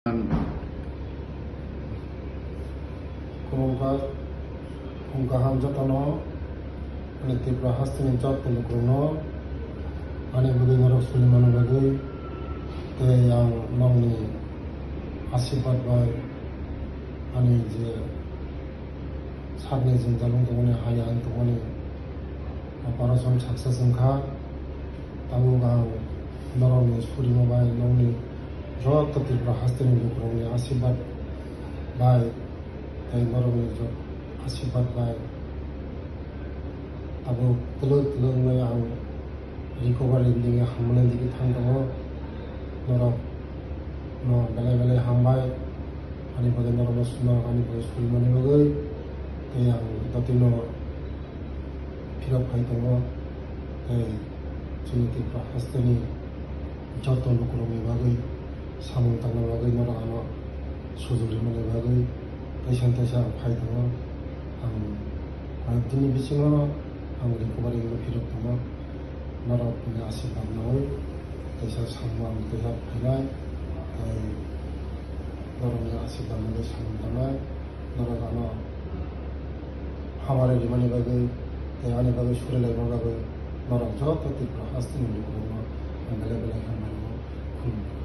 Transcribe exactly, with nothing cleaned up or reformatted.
Khulumkha, phung kaham jotono, ani Tripura hasteni joto lukurokno, ani bagwi norok suli mani bagwi, tei ang nokni asirwad bai, ani je sakni jwngjal wng tongmani, hai ang tongmani operation success wngkha. Tabuk ang norokni surima bai, nokni joto Tripura hasteni lukurokni asirwad bai, tei norokni jo-, asirwad bai tabuk twlwk twlwk wngwi ang recovery ni digi hamjaknai digi thang tongo. Norok no belai belai hambai. Ani bagwi norok no suna, ani bagwi surimani bagwi. Tei ang dotino phirok phai tongo. Tei chini Tripura hasteni joto lukurokni bagwi samung tangna bagwi norok ano sujok rimani bagwi teisa teisa ang phai tongo. Ang koi ek dini bisingo ang recovery wngwi phirok tongo. Norokni asirwad nawi teisa samung ang teisa phainai, tei norokni asirwad nawi samung tangnai, norok ano hamari rimani bagwi tei ani bagwi suri laima bagwi norok joto Tripura hasteni lukurokno ang belai belai hambai rwo, khulumkha.